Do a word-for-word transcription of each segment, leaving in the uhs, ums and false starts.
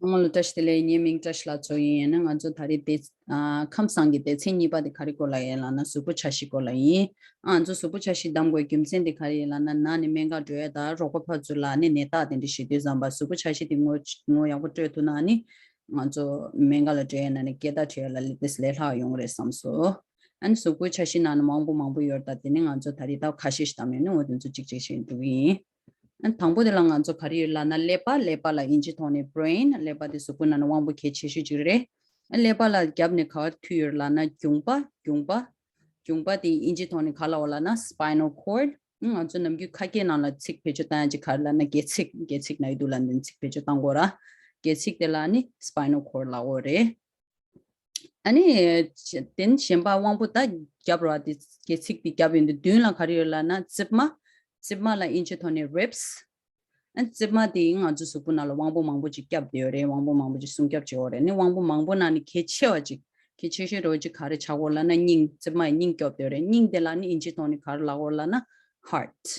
ཚང་མ་ལ་བཀྲ་ཤིས་བདེ་ལེགས། ངའི་མིང་བཀྲ་ཤིས་ལྷ་མཚོ་ཡིན། ཡིན་ན་ང་ཚོ་ད་རེས་དེ་ཨ་ཁམས་བཟང་གི་སྡེ་ཚན་གཉིས་པ་དེ་ག་རེ་སྐོར་ལ་ཡིན་ལབ་ན་གཟུགས་པོ་འཆར་གཞི་སྐོར་ལ་ཡིན། ཨ་ང་ཚོ་གཟུགས་པོ་འཆར་གཞི་བདམས་དགོས་རྒྱུ་མཚན་དེ་ག་རེ་ཡིན་ལབ་ན་ནང་ནས་སྨན་ཁང་འགྲོ་ཡ་དང་རོགས་པ་ཕར་ཚུར་ལ་ནི་ནད་རྟགས་དེ་འདྲ་ཞིག་དུས་ཙམ་པ་གཟུགས་པོ་འཆར་གཞི་དེ་ངོ་ངོ་ཡག་པོ་སྤྲོད་ཐུབ་ན་ནི་ང་ཚོ་སྨན་ཁང་ལ་འགྲོ་ཡ་ན་ནི་སྐད་བརྡ་འཕྲོད་ཡ་ལ་ལས་དེ་ལས་སླ་ཡོང་གི་རེད་བསམ་སོང་། ཨ་ནི་གཟུགས་པོའི་འཆར་གཞི་ནང་ནས་དབང་པོ་མང་པོ་ཡོད་རེད། ད་དེ་ནི་ང་ཚོ་ད་རེས་ད་ཁ་ཤས་ཤིག་བདམས་ཡོད་ནི་འོ་དེ་ཚོ་གཅིག་གཅིག་བྱས་འགྲོ་གི་ཡིན། ཨ་ནི་དང་པོ་དེ་ལ་ང་ཚོ་ག་རེ་ཡོད་ལབ་ན་ཀླད་པ། ཀླད་པ་ལ་ཨིན་ཇི་ཐོག་ནས་brain། ཀླད་པ་དེ་གཟུགས་པོ་ནང་ནས་དབང་པོ་གལ་ཆེ་ཤོས་གཅིག་རེད། ཨ་ཀླད་པ་ལ་རྒྱབ་ནས་ག་བར་མཐུད་ཡོད་ལབ་ན་རྒྱུངས་པ། རྒྱུངས་པ། རྒྱུངས་པ་དེ་ཨིན་ཇི་ཐོག་ནས་ག་ལབ་ལབ་ན་spinal cord། ང་ཚོ་ནམ་རྒྱུན་ཁ་སྐད་ནང་ལ་ཚིག་བེད་སྤྱོད་བཏང་ཡ་ཅིག་ག་རེ་ལབ་ན་སྒལ་ཚིགས། སྒལ་ཚིགས་ན་ཡི་དུ་ལབ་ནས་ཚིག་བེད་སྤྱོད་བཏང་དགོས་ར། སྒལ་ཚིགས་དེ་ལ་ནི་spinal cord ལབ་ཡོད་རེད། ཨ་ནི་དེ་ནི་གཞན་པ་དབང་པོ་ད་རྒྱབ་ར་དེ་སྒལ་ཚིགས་དེ་རྒྱབ་ཡོད་འདི་མདུན་ལ་ག་རེ་ཡོད་ལབ་ན་རྩིབ་མ། རྩིབ་མ་ལ་ཨིན་ཇི་ཐོག་ནས་ribs། ཨ་རྩིབ་མ་དེ་ང་ཚོ་གཟུགས་པོ་ནང་ལ་དབང་པོ་མང་པོ་ཅིག་རྒྱབ་བསྡད་ཡོད་རེད། དབང་པོ་མང་པོ་ཅིག་སྲུང་སྐྱོབ་བྱེད་ཡོད་རེད། ནི་དབང་པོ་མང་པོ་ནང་ནས་གལ་ཆེ་བ་ཅིག་གལ་ཆེ་ཤོས་རོ་ཅིག་ག་རེ་ཆགས་ཡོད་ལབ་ན་སྙིང་། རྩིབ་མ་ཡི་སྙིང་སྐྱོབ་བསྡད་ཡོད་རེད། སྙིང་དེ་ལ་ནི་ཨིན་ཇི་ཐོག་ནས་ག་རེ་ལབ་ཡོད་ལབ་ན་heart།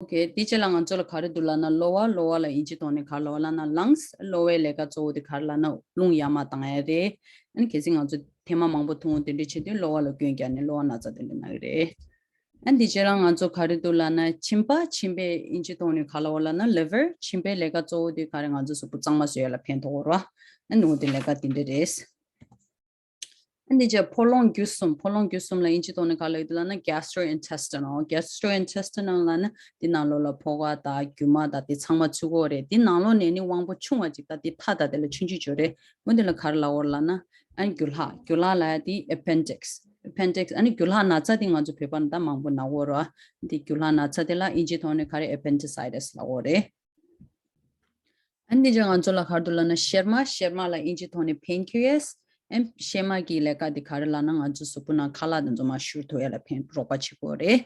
ཨོ་ཁེ། དེ་རྗེས་ལ་ང་ཚོ་ལ་ག་རེ་འདུག་ལབ་ན་གློ་བ། གློ་བ་ལ་ཨིན་ཇི་ཐོག་ནས་ག་རེ་ལབ་ལབ་ན་lungs། གློ་བའི་ལས་ཀ་གཙོ་བོ་དེ་ག་རེ་ལབ་ན་རླུང་ཡར་མར་བཏང་ཡ་རེད། ཨ་ནི་གལ་སྲིད་ང་ཚོ་ཐེངས་མ་མང་པོ་འཐུང་དེ་འདྲ་བྱེད་དུས་གློ་བ་ལ་སྐྱོན་རྒྱག་ནས་གློ་བ་ན་ཚ་དེ་འདྲ་ན་གི་རེད། ཨ་ནི་དེ་རྗེས་ལ་ང་ཚོ་ག་རེ་འདུག་ལབ་ན་མཆིན་པ། མཆིན་པའི་ཨིན་ཇི་ཐོག་ནས་ག་རེ་ལབ་ལབ་ན་liver། མཆིན་པའི་ལས་ཀ་གཙོ་བོ་དེ་ག་རེ། ང་ཚོ་གཟུགས་པོ་གཙང་མ་བཟོ་ཡ་ལ་ཕན་ཐོགས་ར། ཨ་ནི་འོ་དེ་ལས་ཀ་དེ་འདྲ་རེད། ཨ་ནི་ཅག་ཕོ་ལོང་རྒྱུ་གསུམ། ཕོ་ལོང་རྒྱུ་གསུམ་ལ་ཨིན་ཇི་ཐོག་ནས་ག་ལབ་ཡོད་ལབ་ན་gastrointestinal། gastrointestinal ལབ་ན་དེ་ནང་ལོགས་ལ་ཕོ་ཁ་དང་རྒྱུ་མ་དང་དེ་ཚང་མ་ཚུད་ཀྱི་ཡོད་རེད། དེ་ནང་ལོགས་ནས་ནི་དབང་པོ་ཆུང་བ་ཅིག་དང་དེ་མཐའ་དང་དེ་ལ་ཆུང་ཆུང་ཅིག་ཡོད་རེད། འོ་དེ་ལ་ག་རེ་ལབ་ཡོད་ལབ་ན་ཨ་ནི་རྒྱུ་ལྷག། རྒྱུ་ལྷག་ལབ་ཡ་དེ་appendix། appendix། ཨ་ནི་རྒྱུ་ལྷག་ན་ཚ་དེ་ང་ཚོ་བོད་པ་ནི་ད་མང་པོ་ན་གི་ཡོད་རེད། དེ་རྒྱུ་ལྷག་ན་ཚ་དེ་ལ་ཨིན་ཇི་ཐོག་ནས་ག་རེ། appendicitis ལབ་ཡོད་རེད། ཨ་ནི་ཅག་ང་ཚོ་ལ་ག་རེ་འདུག་ལབ་ན་གཤེར་མ། གཤེར་མ་ལ་ཨིན་ཇི་ཐོག་ནས་pancreas། ཨ་ནི་གཤེར་མ་གི་ལས་ཀ་དེ་ག་རེ་ལབ་ན་ང་ཚོ་གཟུགས་པོ་ནང་ཁ་ལག་དེ་ཚོ་མར་བཞུར་ཐུབ་ཡ་ལ་ཕན། རོགས་པ་བྱེད་ཀྱི་ཡོད་རེད།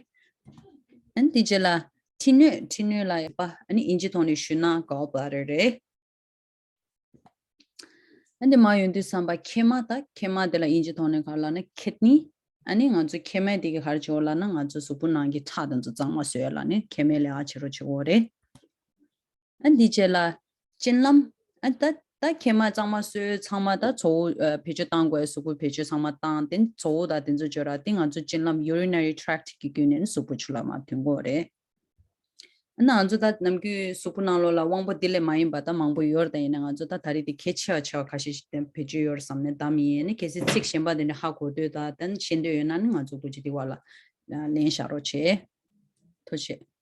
ཨ་ནི་དེ་རྗེས་ལ་མཁྲིས་སྣོད། མཁྲིས་སྣོད་ལ་ཡོད་པ་ཨ་ནི་ཨིན་ཇི་ཐོག་ནས་ཞུས་ན་gall bladder རེད། ཨ་ནི་མར་ཡོང་དུས་ཙམ་པ་མཁལ་མ་དང་། མཁལ་མ་དེ་ལ་ཨིན་ཇི་ཐོག་ནས་ག་རེ་ལབ་ན་kidney། ཨ་ནི་ང་ཚོ་མཁལ་མ་དེ་གིས་ག་རེ་བྱེད་ཀྱི་ཡོད་ལབ་ན་ང་ཚོ་གཟུགས་པོ་ནང་གི་ཁྲག་དེ་ཚོ་གཙང་མ་བཟོ་ཡ་ལ་ནི་མཁལ་མས་ལས་ཀ་བྱེད་རོགས་བྱེད་ཀྱི་ཡོད་རེད། ཨ་འདི་རྗེས་ལ་གཅིན་ལམ། ཨ་ད་ད་མཁལ་མ་གཙང་མ་བཟོས། ཚང་མ་ད་ཚོ་བོ་ཨ་བེད་སྤྱོད་བཏང་དགོས། གཟུགས་པོའི་བེད་སྤྱོད་ཚང་མ་བཏང་། དེ་ཚོ་བོ་དང་དེ་ཚོ་བཅོས་ར། དེ་ང་ཚོ་གཅིན་ལམ་urinary tract གི་བརྒྱུད་ནས་གཟུགས་པོ་ཕྱི་ལ་མར་ཐོན་གྱི་ཡོད་རེད། ཨ་ན་ང་ཚོ་ད་ནམ་རྒྱུན་གཟུགས་པོ་ནང་ལོགས་ལ་དབང་པོ་འདི་ལས་མ་ཡིན་པ་ད་མང་པོ་ཡོད་རེད། ད་ཡིན་ན་ང་ཚོ་ད་ད་རེས་དེ་གལ་ཆེ་བ་ཆེ་བ་ཁ་ཤས་ཤིག་དེ་བེད་སྤྱོད་ཡོད་རེད་བསམ་ནས་བདམས་ཡིན། ནི་གལ་སྲིད་ཚིག་གཞན་པ་དེ་འདྲ་ཧ་གོ་འདོད་ད་དེ་ཤེས་འདོད་ཡོད་ན་ནི་ང་ཚོ་གུ་ཅི་དེ་བ་ལ་ལན་བཞག་རོགས་བྱེད། ཐུགས་རྗེ་ཆེ།